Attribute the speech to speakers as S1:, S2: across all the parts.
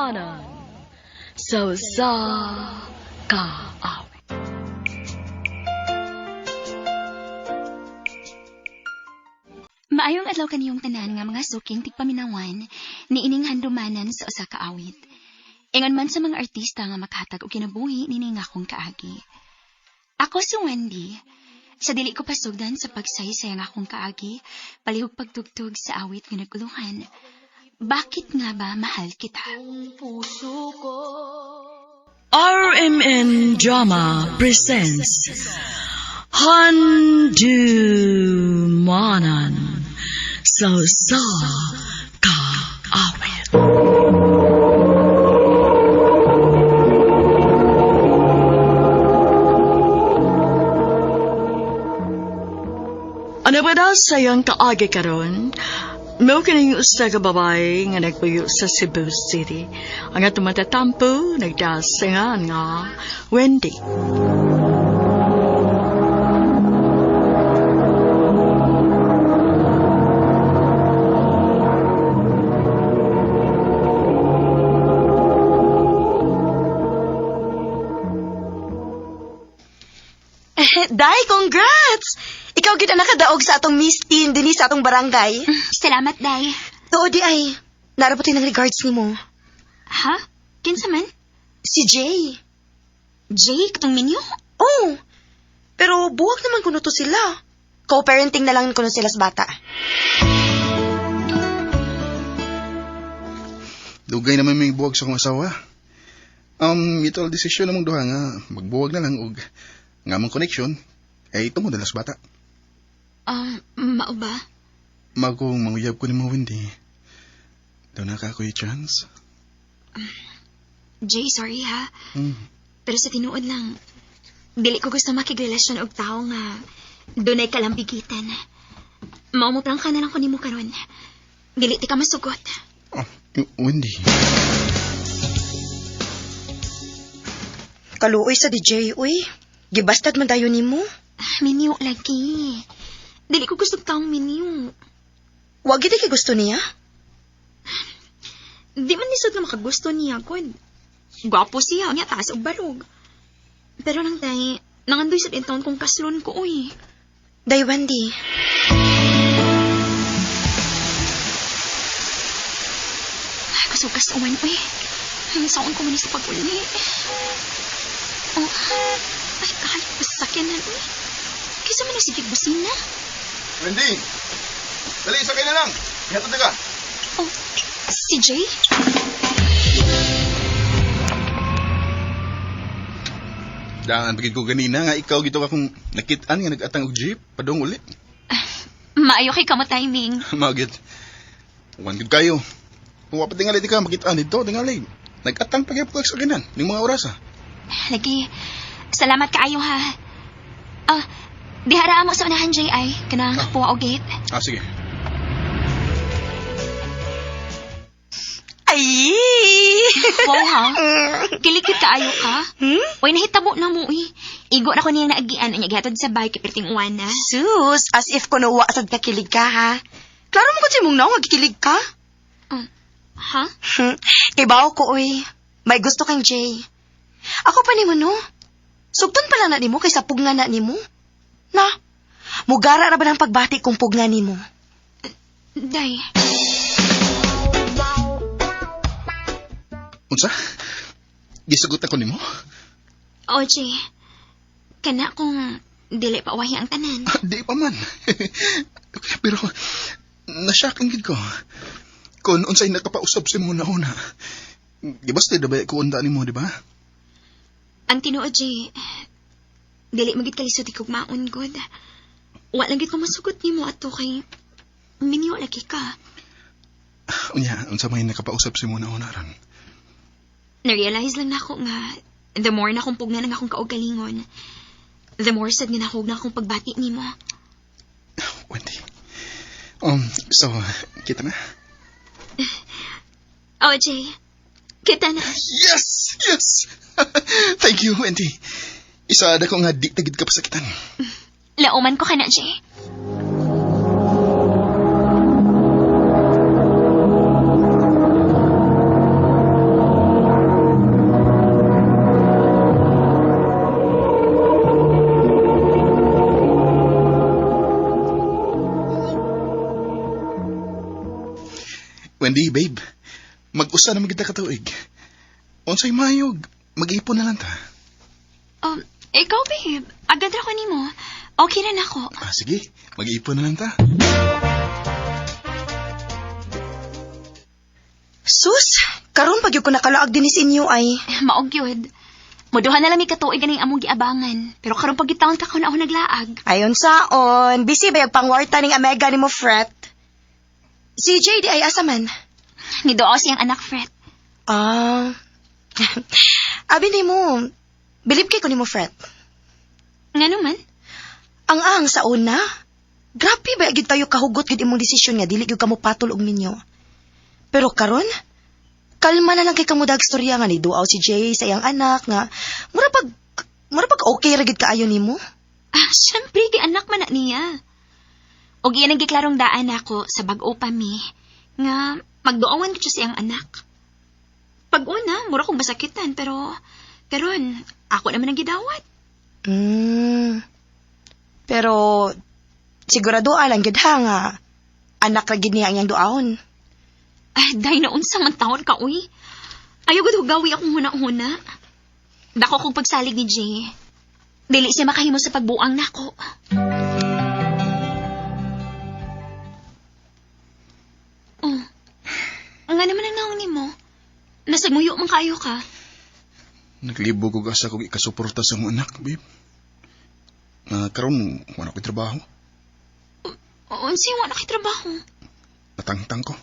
S1: Handumanan sa usa ka awit.
S2: Maayong adlaw kaniyong tanan nga mga suking tigpaminawan niining handumanan sa usa ka awit. Ingon man sa mga artista nga makahatag og kinabuhi niini nga akong kaagi. Ako si Wendy. Sa dili ko pasugdan sa pagsaysay ang akong kaagi, palihog pagtugtog sa awit nga nagulungan. Bakit nga ba mahal kita?
S1: RMN Drama presents Handumanan sa usa ka awit. Ano ba daw sa iyong kaagi karon? Mao kining usa ka babae nga nagpuyo sa Cebu City. Ang atong matatampo nagdasingan nga Wendy.
S3: Day, congrats! Ikaw gid ang nakadaog sa atong Miss Teen dinhi sa atong barangay.
S2: Salamat, Day.
S3: Tuod di ay. Narapot ng regards nimo.
S2: Ha? Kinsa man?
S3: Si Jay.
S2: Jake, tong minyo?
S3: Oh. Pero buwag naman kuno to sila. Co-parenting na lang kuno sila sa bata.
S4: Dugay naman may buwag sa akong asawa. Mutual decision namang duha nga magbuwag na lang og nga among connection ay tungod na lang sa bata.
S2: Mao ba?
S4: Magong manguyab ko ni mo Wendy. Daw na ka ako'y chance.
S2: Jay, sorry ha.
S4: Hmm.
S2: Pero sa tinuod lang, dili ko gusto makigrelasyon og tao nga dunay kalambigitan. Maumutang ka na lang ko nimo karon. Dili ti ka masugot.
S4: Oh, Wendy.
S3: Kaluoy sa DJ, uy. Gibastad man dayon nimo.
S2: Minyo lagi. Dili ko gusto og taong minyo.
S3: Wa gid kay gusto niya.
S2: Di man lisod nga makagusto niya, god. Gwapo siya, niya taas og barog. Pero lang tay, nangandoy sa taon kong kaslon ko, uy.
S3: Day, Wendy.
S2: Ay, kasugas uwan, uy. Ay, saon ko man sa pag-uli. Oh, ay, kahit pasakyanan, uy. Kaysa man sige busina.
S4: Wendy! Dali, sakay na lang. Ihatod na ka.
S2: Oh, si Jay?
S4: Daan pagid ko ganina nga ikaw gito ka kung nakitaan nga nag-atang og jeep padung uli.
S2: Maayo kay kamo timing.
S4: Magit. Uwan gud kayo. Kung wa pa tingali di ka makitaan dito, tingali. Nag-atang pa gyud ko sa kinan ning mga oras ah.
S2: Lagi, salamat kaayo ha. Ah, dihara mo sa unahan, Jay, ay. Kanang
S4: Ah.
S2: puwa o gate.
S4: Ah, sige.
S3: Ay!
S2: Wow ha? Kilikit kaayo ka?
S3: Hmm?
S2: Uy, nahitabo na mo eh. Igo na ko niyang naagian. Unya, gihatod sa bike, perting uwan na.
S3: Sus, as if kuno wa sad kakilig ka ha. Klaro mo kung si mong naong nagkikilig ka.
S2: Ha?
S3: Kay bao ko, uy. May gusto kang Jay. Ako pa nimo, no? Sugton pala na nimo kaysa pugna na nimo. Na, mugara ra ba ng pagbati kung pugna nimo?
S2: Day,
S4: Unsa? Gisugot ako nimo?
S2: o Jay, kana kung dili pa wahi ang tanan.
S4: Ah, di pa man. Pero nasyak ang gid ko. Kung unsay nakapausab sa imong nauna. Gibasta na ba ko unda nimo, di ba?
S2: Ang tinuod, Jay, dili magit kalisod ikog maon, god. Wa lang gid ko masugot nimo ato kay minyo lagi ka.
S4: Unya, unsa may nakapausab sa imong nauna ron?
S2: Na-realize lang nako nga the more na akong pugna ng akong kaugalingon, the more sad nga nako na akong pagbati nimo.
S4: Wendy. So, kita na?
S2: Oh, Jay, kita na.
S4: Yes! Yes! Thank you, Wendy. Isa ko nga di tagid ka pasakitan.
S2: Lauman ko ka na, Jay.
S4: Wendy, babe. Mag-usa na magita katuig. Unsay mayog, mag-ipon na lang ta.
S2: Ikaw, babe. Agad ra ko nimo. Okay na nako.
S4: Ah, sige, mag-ipon na lang ta.
S3: Sus, karon pag ko nakalaag din sa inyo ay.
S2: Maog yun. Muduha na lang mi katuig ganing among giabangan. Pero karon pagitaon ka ako na ako naglaag.
S3: Ayon saon, busy ba yung pangwarta ning Omega ni mo, Fret? Si JD ay asa man?
S2: Niduo siyang anak, Fred.
S3: Ah. Abi ni mo, bilib kay ko ni mo, Fret.
S2: Nga naman?
S3: Ang ang sa una, grabe ba gid tayo kahugot gid imong desisyon nga dili gyud kamo patol og minyo. Pero karon, kalma na lang kay kamo dag storya nga ni duaw si Jay sa iyang anak nga mura pag okay ra gid kaayo nimo.
S2: Ah, syempre, kay anak man na niya. Og iyan ang giklarong daan ako sa bag-o pa mi, nga magduawan ko siya sa iyang anak. Pag una, mura kong masakitan, pero karon ako naman ang gidawat.
S3: Pero sigurado alang gid ha nga anak ra gid niya ang iyang duaon.
S2: Ah, dahil na unsa man taon ka, uy. Ayaw gud hugawi akong huna-huna. Dako kong pagsalig ni Jay. Dili siya makahimo sa pagbuang nako. Oh. Nga naman ang naong nimo. Nasagmuyo man kayo ka.
S4: Naglibog og asa kog ikasuporta sa akong anak, babe. Nga karon wala ko'y trabaho.
S2: Unsa yung wala kay trabaho?
S4: Natangtang ko.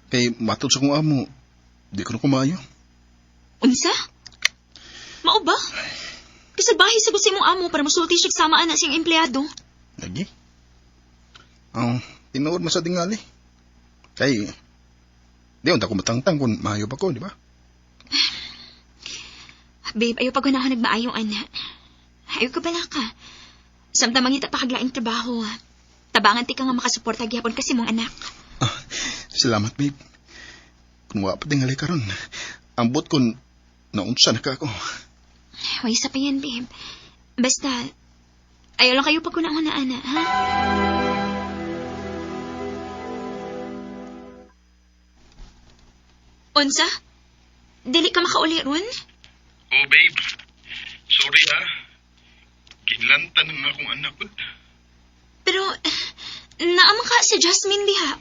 S4: Kay matod sa akong amo, di ko na kumayo.
S2: Unsa? Mao ba? Kasalbahe sa gusto imong amo para musulti siya samaan na siyang empleyado.
S4: Lagi. Ang tinuod man sa tingali. Kay di unta ko matangtang kung maayo pa ko, di ba?
S2: Babe, ayaw pag unahon nagmaayong ana. Ayaw ka bala ka. Samtang mangita pa kaglaing trabaho. Tabangan ti ka nga makasuporta gihapon kasi mong anak.
S4: Ah, salamat, babe. Kung wa pa tingali karon, ambot kon naunsa na ka ako.
S2: Way sa pa yan, babe. Basta, ayaw lang kayo pag unahon na ana, ha? Unsa? Dili ka makauli ron?
S4: Oh, babe. Sorry, ah. Ginlantan ng akong anak.
S2: Pero, naama ka si Jasmine diha.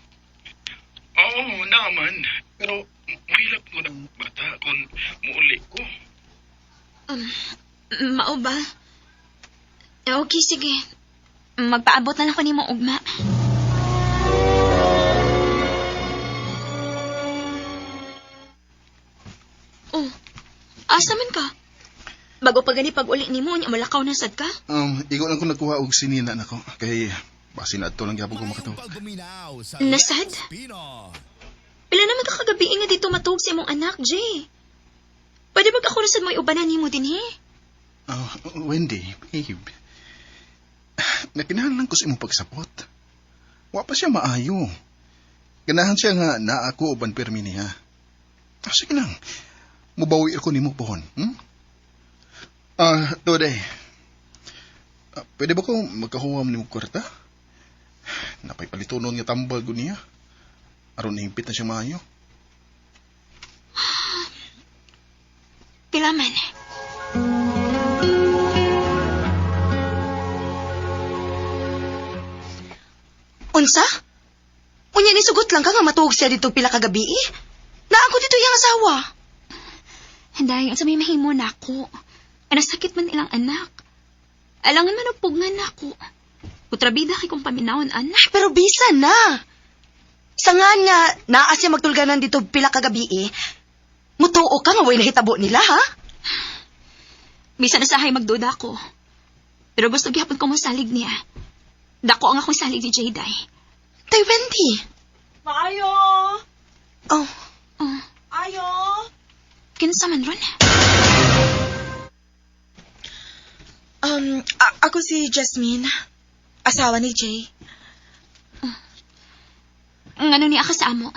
S4: Oo, naaman. Pero, mahilap ko ng bata kung muuli ko.
S2: Mao ba? Okay, sige. Magpaabot na lang ko nimo ugma. Oh, asa man ka? Bago pa gani pag uli nimo, unya malakaw na sad ka?
S4: Igo lang ko nagkuha og sinina nako. Kay, basin adto lang gyapon ko makatawag.
S2: Nasad? Pila naman ka kagabi nga dito matuog sa imong anak, Jay. Pwede ba ako nasad mo iubanan nimo din, he?
S4: Oh, Wendy, babe. Nakinahanglan ko sa imong pagsapot. Wa pa siya maayo. Ganahan siya nga naa ako uban pirmi niya. Ah, sige lang. Mubawi ako nimo pohon. Ah, Dode. Ah, pwede ba ko magkahuwam nimo kwarta? Napay palitunon nga tambal ko niya. Aron nahimpit na siya maayo.
S2: Pila man.
S3: Unsa? Unya ni sugot lang ka nga matuog siya dito pila ka gabi eh. Naa ko dito iyang asawa.
S2: Hinday, unsa may mahimo nako. Anasakit man ilang anak. Alangan man og pugngan nako. Kontrabida kay kong paminawon anak.
S3: Pero bisa na. Sangan nga naa siya magtulganan dito pila ka gabi eh. Mutuo ka nga way nahitabo nila ha?
S2: Bisan usahay magduda ko. Pero gusto gihapon ko mosalig niya. Dako ang akong salig ni Jayday.
S3: Tay Wendy.
S5: Maayo!
S3: Oh,
S2: Oh,
S5: Ayo!
S2: kinsa man ron?
S5: Ako si Jasmine. Asawa ni Jay.
S2: Ngano niya ka sa amo?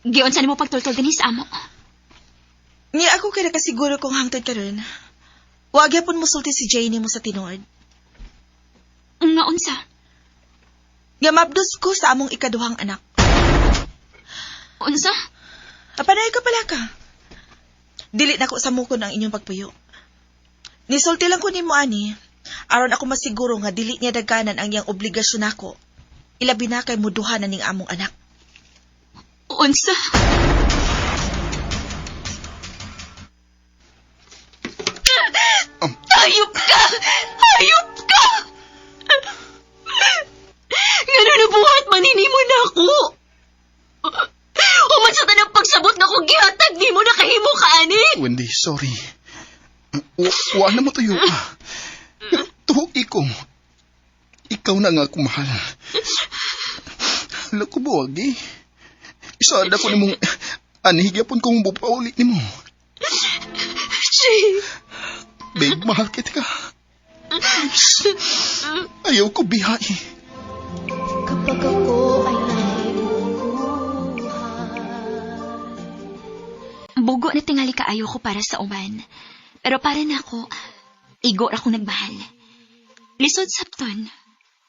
S2: Giunsa nimo pagtultol dinhi sa amo?
S5: Ni ako kay nakasiguro kung hangtod karon. Wa gyapon mosulti si Jay nimo sa tinuod.
S2: Nga unsa?
S5: Nga mabdos ko sa among ikaduhang anak.
S2: Unsa?
S5: Apanay ka pala ka. Dili na ko sa mukon ang inyong pagpuyo. Nisulti lang ko nimo ani, aron ako masiguro nga dili niya daganan ang iyang obligasyon nako. Ilabi na kay muduha na ning among anak.
S2: Unsa? Hayop ka! Hayop ka! Ngano nabuhat maninimo na ako? Human sa tanang pagsabot na kong gihatag nimo na kahimo ka ani.
S4: Wendy, sorry. Wa na mo tayo ka. Pero tuhok ko. Ikaw na nga akong mahal. Hala ko buwag eh. Isada ko nimong anihigyapon kong bupauli nimo.
S1: Jay,
S4: Babe, mahal kita ka. Please. Ayaw ko bihay.
S6: Kapag ako ay nahibubuhay.
S2: Bugo na tingali kaayo ko para sa uban. Pero para nako, igo ra akong nagmahal. Lisod sabton.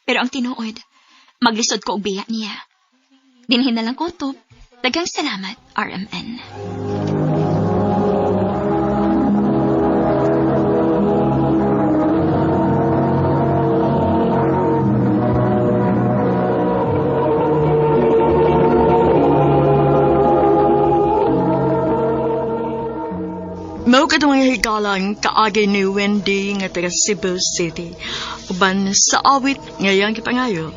S2: Pero ang tinuod, maglisod ko og biya niya. Dinhin na lang ko to. Daghang salamat, RMN.
S1: Mao kadtong mga higalang kaagi ni Wendy nga taga Cebu City. Uban sa awit ngayang gipangayo.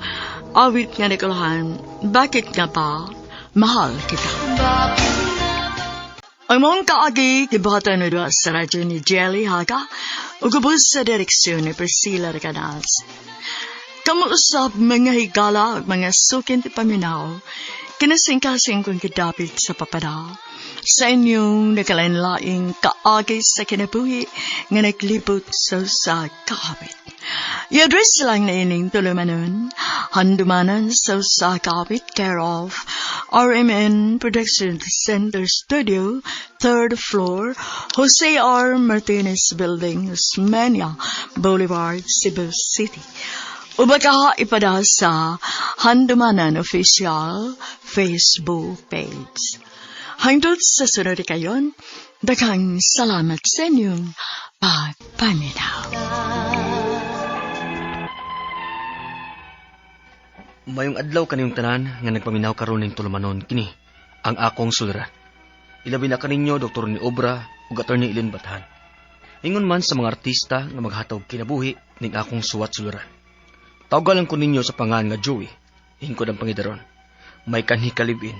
S1: Awit nga nakulahan, bakit nga ba mahal kita? Ang mong kaagi, gibuhatan na doon sa radyo ni Jelly Haga, ug ubos sa direksyon ni Priscilla Recanals. Kamuusap mga higala ug mga sukin ti paminaw, kinasingkasing kong gidapit sa papada. Sa inyong nakalain-laing kaagi sa kinabuhi nga naglibot sa usa kaawit. I-address lang na ining tulumanon, handumanan sa usa kaawit, care of RMN Production Center Studio, third floor, Jose R. Martinez Building, Osmeña Boulevard, Cebu City. O baka ipada sa Handumanan Official Facebook page. Hangtod sa sunod kayon, daghang salamat sa inyong pagpaminaw.
S7: Mayong adlaw kaniyong tanan nga nagpaminaw karon ning tulumanon kini ang akong suliran. Ilabi na kaninyo Dr. ni Obra ug Attorney Ilin Bathan. Ingon man sa mga artista nga maghatag kinabuhi ning akong suwat suliran. Tawgalan ko ninyo sa pangan nga Joey, hingkod ang pangidaron. May kanhi kalibin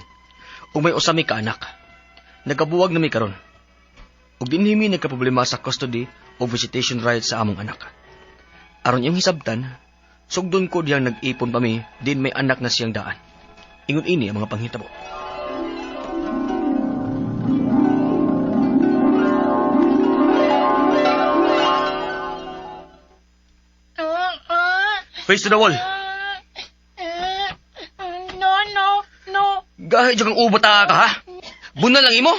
S7: ug may usa mi ka anak. Nagabuwag na mi karon. Ug dinhi mi nagkaproblema sa custody o visitation rights sa among anak. Aron iyong hisabtan, sugdon ko diyang nag-ipon pa mi, din may anak na siyang daan. Ingon ini ang mga panghitabo. Face to the wall.
S5: No, no, no.
S7: Gahi dyan kang ubata ka, ha? Bunal lang imo?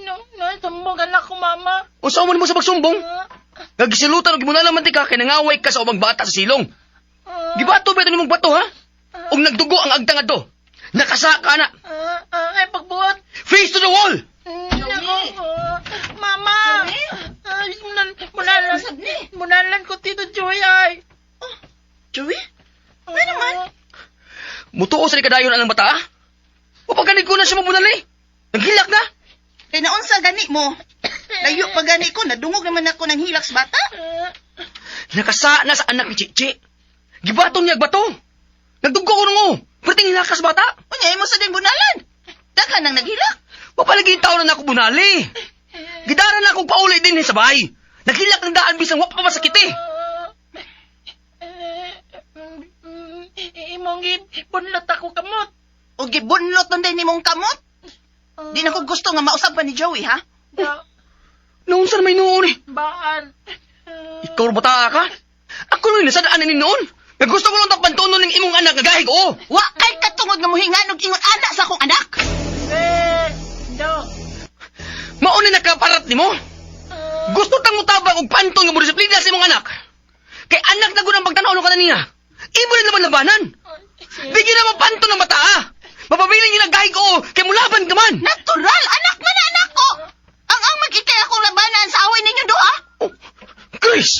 S5: No, no, sumbogan ako, mama.
S7: Unsa man mo sa pagsumbong? Gagisilutan og gimunala man ti ka kay nangaway ka sa ubang bata sa silong. Gibato ba ito nimong bato, ha? Ug nagdugo ang agtang adto. Nakasa ka na.
S5: Ay, pagbuhat.
S7: Face to the wall!
S5: Nako, mama. Ay, munalan, munalan ko, Tito Joy, ay.
S3: Joey? Ano naman?
S7: Mutuo sa kadayon ang bata, ha? O pagkanig ko na siya mabunali. Naghilak na.
S8: Kay naunsa gani mo? Layo pa gani ko, nadungog naman ako ng hilak sa bata.
S7: Nakasa na sa anak ni Chichi. Gibato niya bato. Nagdugo ko nung Perting hilakas bata.
S8: Unya imo sa din bunalan. Daghan nang naghilak.
S7: Mapalagi yung tao na nako bunali. Gidara na akong pauli din sa bahay. Naghilak ng daan bisang wapa pa masakit eh.
S5: Imong bunlot ako kamot.
S8: O gibunlot nun din nimong kamot. Di na ko gusto nga mausab pa ni Joey, ha?
S7: Noon saan may noon eh.
S5: Baan.
S7: Ikaw bata ka? Ako nung nasadaan ni noon. Nga gusto ko lang takpantunon ng imong anak nga gahig oo.
S8: Wa kay katungod nga muhinganog ingon anak sa akong anak.
S5: Eh, no.
S7: Mauna nakaparat nimo. Gusto tang mutabang og panton nga mo disiplina sa imong anak. Kay anak na gud ang pagtan-aw ka na niya. Imo rin naman labanan. Bigyan na mo panton ng bata ah. Mapabilin nilang gahig oo, kay mulaban ka man!
S8: Natural! Anak man na anak ko! Ang mag-ikay akong labanan sa away ninyo duha!
S7: Oh, Grace!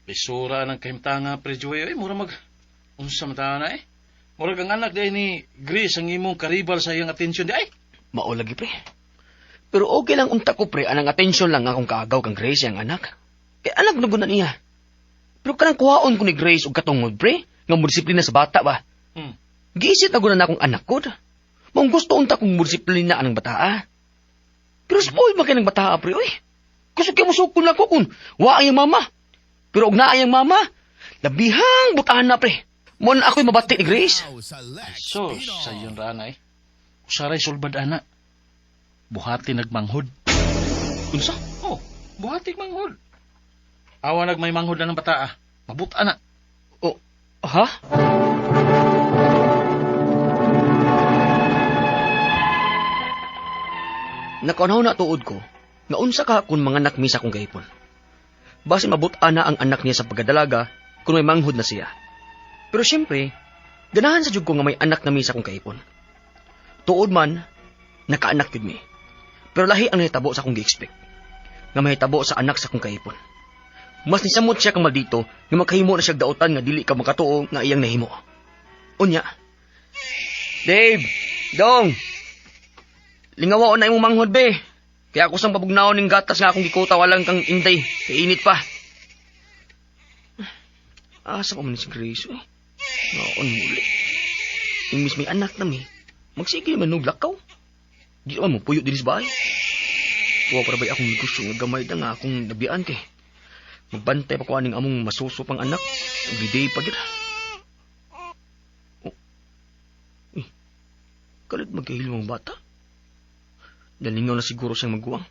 S9: Lisura ng kahimtanga, Pre Joey. Ay, mura mag... Unsa man tayo na eh. Murag ang anak di ni Grace ang imong karibal sa iyang atensyon di ay.
S7: Mao lagi, pre. Pero okay lang unta ko, pre, anang atensyon lang akong kaagaw kang Grace ang anak. Kay anak na gud na niya. Pero kanang kuhaon ko ni Grace og katungod, pre, nga mo disiplina sa bata ba. Giisit na gud na akong anak ko. Maong gusto unta kong mo disiplina anang bataa. Pero spoil ba kay ng bataa, pre, oy? Gusto kay musukol na ko kung wa ang mama. Pero og naa ang mama, labihang butahan na, pre. Mo na ako'y mabati ni Grace.
S9: So, sa iyon rana eh. Usaray sulbad ana. Buhati nagmanghod.
S7: Unsa?
S9: Oh, buhati manghod. Awa nagmay manghod na ng bataa. Mabuta na.
S7: Oh, ha? Nakaunaw na tuod ko, nga unsa ka kung mga anak mi sa akong kaipon. Base mabuta na ang anak niya sa pagkadalaga kung may manghod na siya. Pero siyempre, ganahan sa jud ko nga may anak na mi sa akong kaipon. Tuod man, nakaanak jud mi. Pero lahi ang nahitabo sa akong gi-expect. Nga mahitabo sa anak sa akong kaipon. Mas nisamot siya kang maldito nga makahimo na siya dautan nga dili ka makatuo nga iyang nahimo. Unya. Dave, Dong. Lingawaon na imong manghod be. Kaya ako sang pabugnaon ning gatas nga akong gikuta walang kang inday. Kay init pa. Asa pa man si Grace eh. Naon muli. Imbis may anak na mi. Magsige man og lakaw. Di man mo puyo dinhi sa bahay. Wa para ba'y akong negosyo nga gamay na nga akong nabian kay. Magbantay pa ko aning among masuso pang anak. Everyday pa gyud. Oh. Eh, kalit magkahilo ang bata. Nalingaw na siguro siyang maguwang.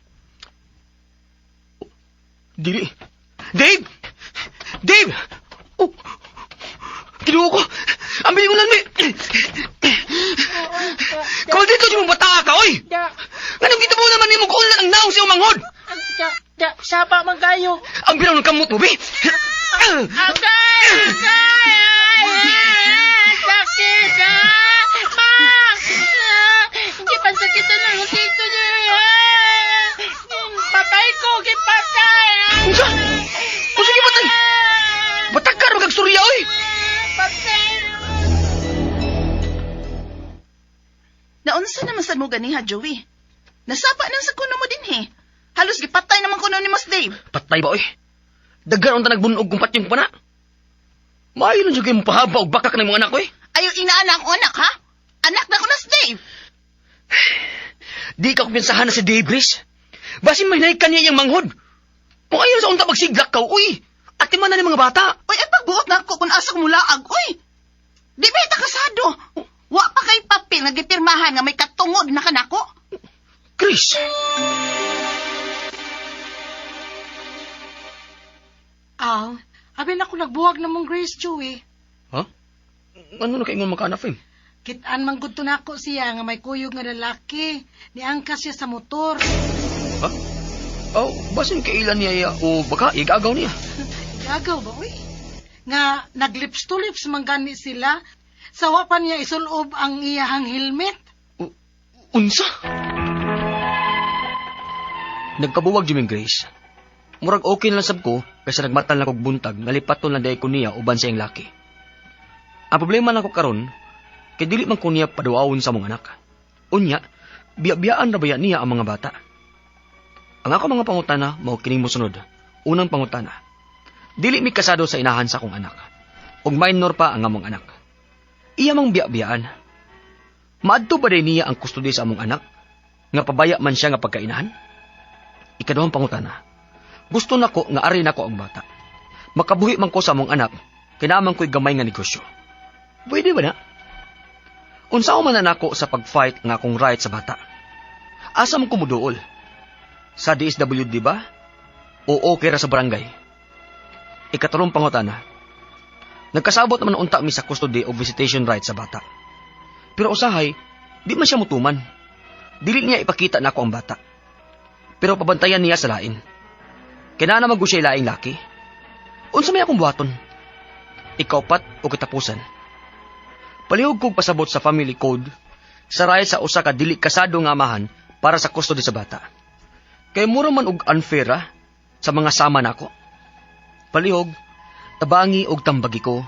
S7: Oh, dili. Dave! Dave! Oh! Kinuha ko! Ang bilingon lang, mi! Kamal dito, di mo bata ka, oy! Nganong kita mo naman nimo kuulan ang naong sa manghod?
S10: Da, sapa man kayo.
S7: Ang biraw ng kamot mo, bi!
S10: Agay! Agay! Sakit! Ah! Ma! Hindi pa sakitan ng tito niya. Patay ko! Gipatay!
S7: Unsa? Unsa gipatay? Batakar magagstorya, oy!
S10: Patay!
S8: Naunsa naman sad mo ganiha, Joey? Nasapa nang sa kuno mo dinhi. Halos gipatay naman kuno ni Mas Dave.
S7: Patay ba, oy? Daghan unta nagbunog kung patyon pa na. Maayo lang jud kay mo pahaba og bakak ng mga anak, oy.
S8: Ayaw inaan ako anak, ha? Anak na ko na si Dave.
S7: Di ka kumpiyansahan na si Dave, Grace. Basin may naik kaniya iyang manghod. Kung ayaw sa unta magsiglak ka, uy! Ati man na ni mga bata.
S8: Uy, ay pagbuot na ako kung asa ko mulaag, uy! Di ba ita kasado? Wa pa kay papel nga gipirmahan nga may katungod na kanako.
S7: Chris!
S11: Aw, abi na ko nagbuwag na mong Grace Chewy.
S7: Ha? Ano na kaingon makaanap, eh?
S11: Kitaan man gud to nako siya nga may kuyog nga lalaki. Niangkas siya sa motor.
S7: Ha? Oh, basin kailan niya iya, o baka igagaw niya.
S11: Gagaw ba, uy? Nga naglips to lips man gani sila. Sawa pa niya isulob ang iyahang helmet.
S7: Unsa? Nagkabuwag Jimmy Grace. Murag okay na lang sab ko kaysa nagmatan lang kog buntag nalipaton lang dahil ko niya uban sa iyang laki. Ang problema nako karon kay dili man ko niya paduawon sa mong anak. Unya, biya-biyaan ra baya niya ang mga bata. Ang ako mga pangutana mao kining mosunod. Unang pangutana. Dili mi kasado sa inahan sa akong anak. Ug minor pa ang among anak. Iya mang biya-biyaan. Maadto ba din niya ang kustodi sa among anak? Nga pabaya man siya nga pagkainahan? Ikaduhang pangutana. Gusto nako nga ari nako ang bata. Makabuhi man ko sa among anak, kinaman ko'y gamay nga negosyo. Pwede ba na? Unsa man na nako sa pag-fight nga akong right sa bata? Asa man ko muduol? Sa DSWD ba? O okay ra sa barangay? Ikatulong pangutana. Nagkasabot naman unta mi sa custody o visitation right sa bata. Pero usahay, di man siya mutuman. Dili niya ipakita nako ang bata. Pero pabantayan niya sa lain. Kinana man siya laing laki. Unsa may akong buhaton? Ikaupat o katapusan. Palihog kog pasabot sa family code sa right sa usa ka dili kasado nga amahan para sa custody sa bata. Kay mura man og unfair sa mga sama nako. Palihog, tabangi og tambagi ko.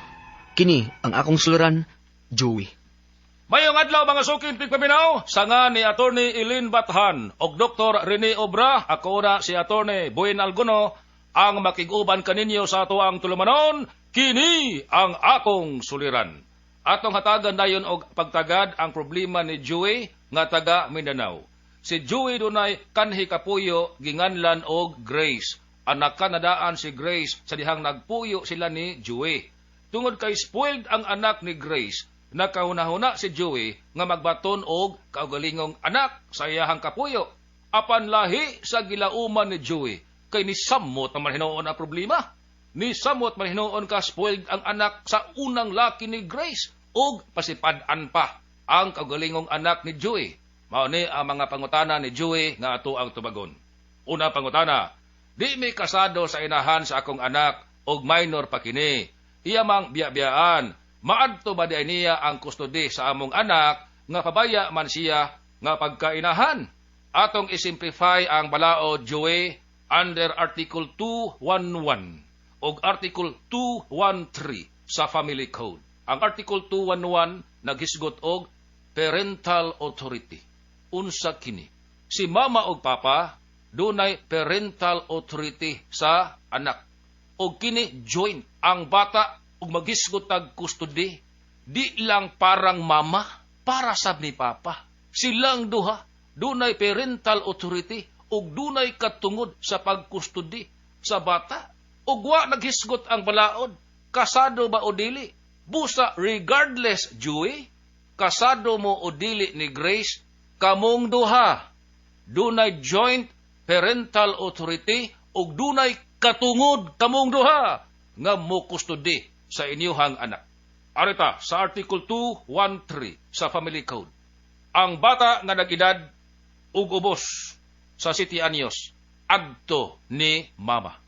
S7: Kini ang akong suliran, Joey.
S12: Mayong adlaw, mga suking tigpaminaw, sanga ni Attorney Eileen Bathan og Dr. Rene Obra, ako na si Attorney Buin Alguno, ang makig-uban kaninyo sa atoang tulumanon, kini ang akong suliran. Atong hatagan dayon og pagtagad ang problema ni Joey nga taga Mindanao. Si Joey dunay kanhi kapuyo ginganlan og Grace. Anak kanadaan si Grace sa dihang nagpuyo sila ni Joey. Tungod kay spoiled ang anak ni Grace, nakahuna-huna si Joey nga magbaton og kaugalingong anak sa iyahang kapuyo. Apan lahi sa gilauman ni Joey kay nisamot naman hinuon ang problema. Nisamot man hinuon ka spoiled ang anak sa unang laki ni Grace ug pasipad-an pa ang kaugalingong anak ni Joey. Mao ni ang mga pangutana ni Joey nga ato ang tubagon. Una pangutana, di mi kasado sa inahan sa akong anak og minor pa kini. Iya mang biya-biyaan, maadto ba di niya ang custody sa among anak nga pabaya man siya nga pagkainahan? Atong isimplify ang balaod, Joey, under Article 211 og Article 213 sa Family Code. Ang Article 211 naghisgot og parental authority. Unsa kini? Si mama og papa dunay parental authority sa anak. Og kini joint ang bata ug maghisgot tag custody, di lang parang mama, para sab ni papa. Silang duha dunay parental authority ug dunay katungod sa pagkustody sa bata. Ug wa naghisgot ang balaod kasado ba o dili. Busa regardless, Joey, kasado mo o dili ni Grace, kamong duha dunay joint parental authority ug dunay katungod kamong duha nga mo kustody sa inyuhang anak. Arita sa Article 213 sa Family Code. Ang bata nga nag-edad ug ubos sa 7 anyos adto ni mama.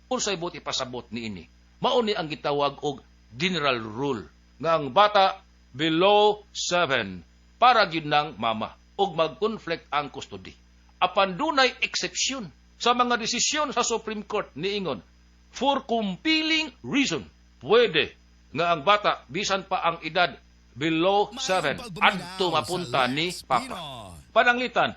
S12: Unsay buot ipasabot niini? Mao ni ang gitawag og general rule nga ang bata below 7 para gyud ng mama ug mag-conflict ang custody. Apan dunay exception sa mga desisyon sa Supreme Court niingon for compelling reason pwede nga ang bata bisan pa ang edad below 7 adto mapunta ni papa. Pananglitan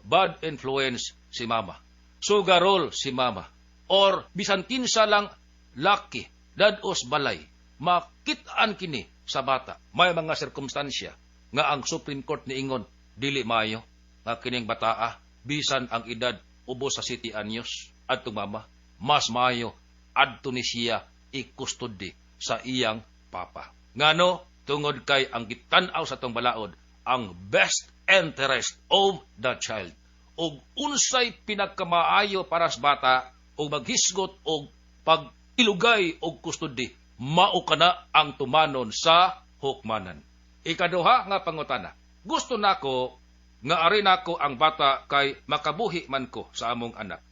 S12: bad influence si mama, sugarol si mama, or bisan kinsa lang laki dados balay, makit-an kini sa bata. May mga sirkumstansya nga ang Supreme Court niingon dili maayo nga kining bataa bisan ang edad ubos sa 7 anyos adto mama, mas maayo adto ni siya i-custody sa iyang papa. Ngano? Tungod kay ang gitan-aw sa tong balaod ang best interest of the child. Og unsay pinagkamaayo para sa bata og maghisgot og pag-ilugay og custody, mao kana ang tumanon sa hukmanan. Ikaduha nga pangutana, gusto nako nga ari nako ang bata kay makabuhi man ko sa among anak.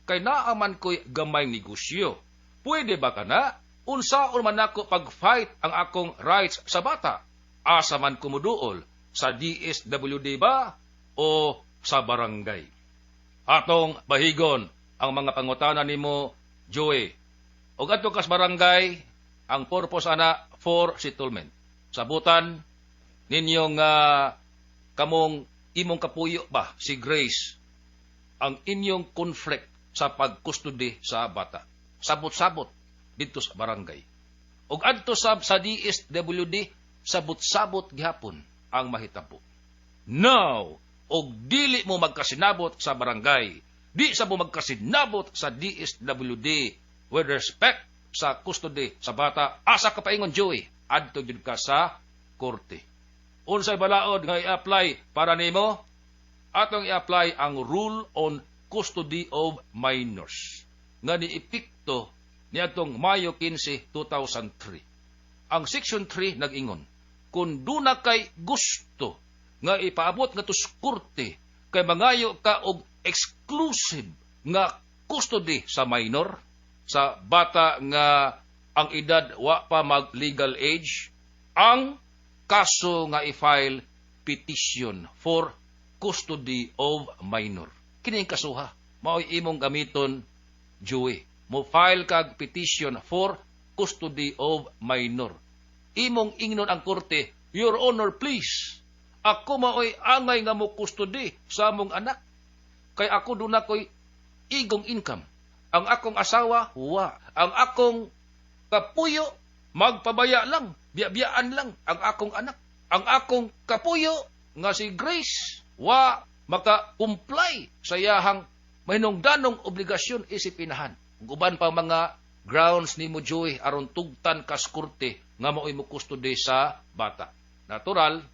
S12: Kay naa man ko'y gamay negosyo. Pwede ba kana? Unsaon man nako pag-fight ang akong rights sa bata? Asa man ko moduol? Sa DSWD ba o sa barangay? Atong bahigon ang mga pangutana nimo, Joey. Og adto kas barangay, ang purpose ana for settlement. Sabutan ninyong kamong imong kapuyo ba si Grace ang inyong conflict sa pagkustody sa bata. Sabot-sabot didto sa barangay. Og adto sab sa DSWD, sabot-sabot gihapon ang mahitabo. Now, og dili mo magkasinabot sa barangay, di sa mo magkasinabot sa DSWD with respect sa custody sa bata, asa ka paingon, Joey? Adto gyud ka sa korte. Unsay balaod nga i-apply para nimo? Atong i-apply ang rule on custody of minors nga niepekto niadtong Mayo 15, 2003. Ang Section 3 nag-ingon, kung duna kay gusto nga ipaabot nga sa korte kay mangayo ka og exclusive nga custody sa minor, sa bata nga Ang edad wa pa mag legal age. Ang kaso nga i-file, petition for custody of minor. Kini ang kasuha. Mao'y imong gamiton, Joey. Mo file kag petition for custody of minor. Imong ingnon ang korte, "Your Honor, please. Ako mao'y angay nga mo custody sa among anak. Kay ako duna ko'y igong income. Ang akong asawa, wa. Ang akong kapuyo, magpabaya lang, biyabiyaan lang ang akong anak. Ang akong kapuyo nga si Grace, wa maka-comply sa iyahang mahinungdanong obligasyon isip inahan." Uban pa mga grounds nimo, Joey, aron tugtan kas korte nga mao'y mo custody sa bata. Natural,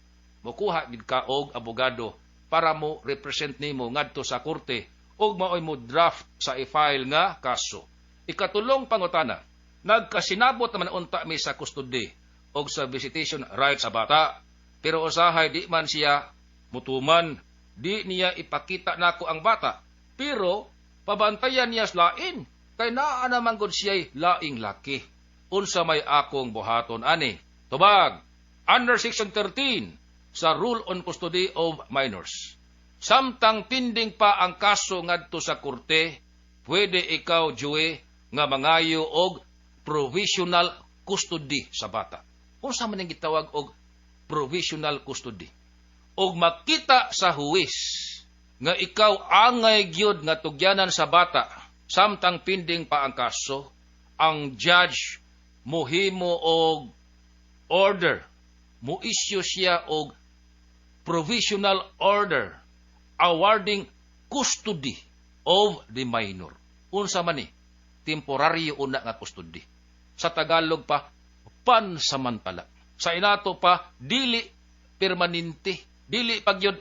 S12: mukuha gid ka og abogado para mo represent nimo ngadto sa korte ug maoy mo draft sa i-file nga kaso. Ikatulong pangutana, nagkasinabot naman unta mi sa custody og sa visitation rights sa bata. Pero usahay di man siya mutuman, di niya ipakita nako ang bata. Pero pabantayan niya sa lain kay naa naman gud siya'y laing laki. Unsa may akong buhaton ani?" Tubag, under Section 13 sa Rule on Custody of Minors. Samtang pending pa ang kaso ngadto sa korte, pwede ikaw, Joey, nga mangayo og provisional custody sa bata. Unsa man ang gitawag og provisional custody? Og makita sa huwes nga ikaw angay gyud nga tugyanan sa bata samtang pending pa ang kaso, ang judge mohimo og order, mo issue siya og provisional order awarding custody of the minor. Unsa man ni? Temporaryo una nga custody. Sa Tagalog pa, pansamantala. Sa inato pa, dili permanente. Dili pagyud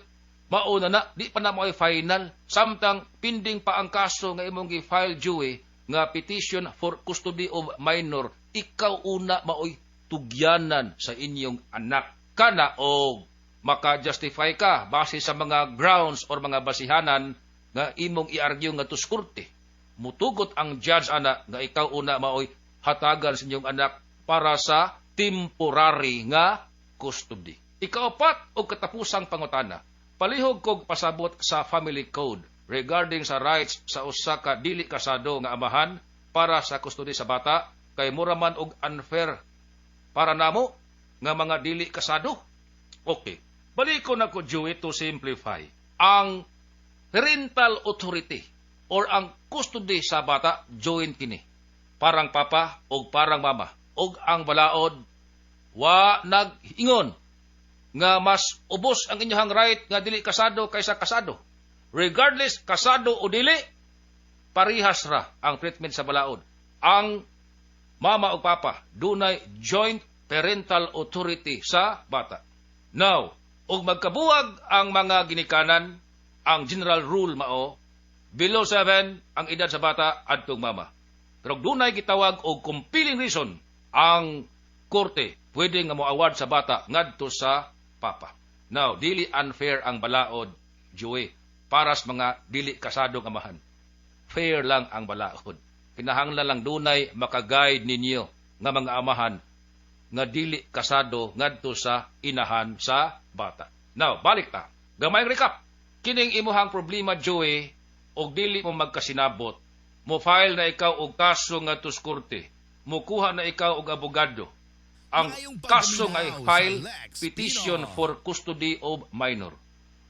S12: mauna na, di pa na mo final. Samtang pending pa ang kaso nga imong gi-file, Joey, nga petition for custody of minor, ikaw una maoy tugyanan sa inyong anak. Kana og maka-justify ka base sa mga grounds or mga basihanan nga imong i-argue nga korte. Mutugot ang judge ana nga ikaw una maoy hatagan sa inyong anak para sa temporary nga custody. Ikaapat og katapusang pangutana, palihog kog pasabot sa family code regarding sa rights sa usa ka dili kasado nga amahan para sa custody sa bata kay mura man og unfair para namo nga mga dili kasado. Okay. Baliko na ko, Joey, to simplify. Ang parental authority or ang custody sa bata, joint kini. Parang papa o parang mama. Og ang balaod wa nag-ingon nga mas ubos ang inyong right nga dili kasado kaysa kasado. Regardless kasado o dili, parihas ra ang treatment sa balaod. Ang mama o papa dunay joint parental authority sa bata. Now, ug magkabuwag ang mga ginikanan, ang general rule mao below 7 ang edad sa bata, adtong mama. Pero dunay gitawag og compelling reason ang korte, pwede nga mo-award sa bata ngadto sa papa. Now, dili unfair ang balaod, Joey, para sa mga dili kasadong amahan. Fair lang ang balaod. Kinahanglan lang dunay makaguide ninyo nga mga amahan nga dili kasado ngadto sa inahan sa bata. Now, balik ta. Gamay recap. Kining imuhang problema, Joey, og dili mo magkasinabot, mo file na ikaw og kaso ngadto sa korte. Mukuha na ikaw og abogado. Ang kaso nga i-file, petition for custody of minor.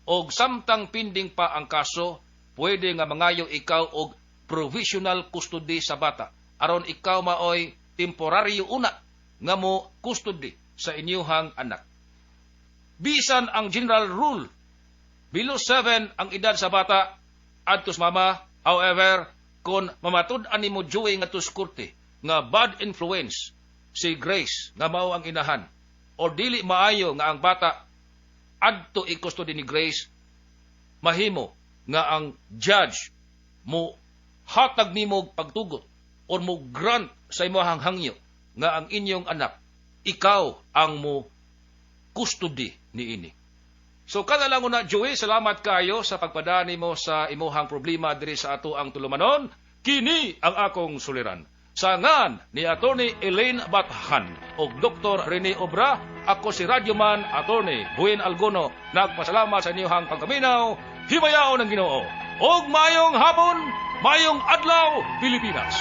S12: Og samtang pending pa ang kaso, pwede nga mangayo ikaw og provisional custody sa bata. Aron ikaw maoy temporaryo una nga mo custody sa inyuhang anak. Bisan ang general rule, below 7 ang edad sa bata, adtos mama, however, kung mamatud-an nimo, Joey, nga korte nga bad influence si Grace nga mao ang inahan or dili maayo nga ang bata adto i-custody ni Grace, mahimo nga ang judge mo hatag nimo pagtugot or mo grant sa imong hangyo nga ang inyong anak, ikaw ang mo custody niini. So kada lang una, Joey, salamat kayo sa pagpadani mo sa imuhang problema diri sa ato ang tulumanon. Kini ang akong suliran. Sa ngan ni Attorney Elaine Bathan ug Dr. Rene Obra, ako si Radyoman Attorney Buin Alguno. Nagpasalamat sa inyong pagkaminaw. Himayaon ang Ginoo. Og mayong hapon, mayong adlaw, Pilipinas.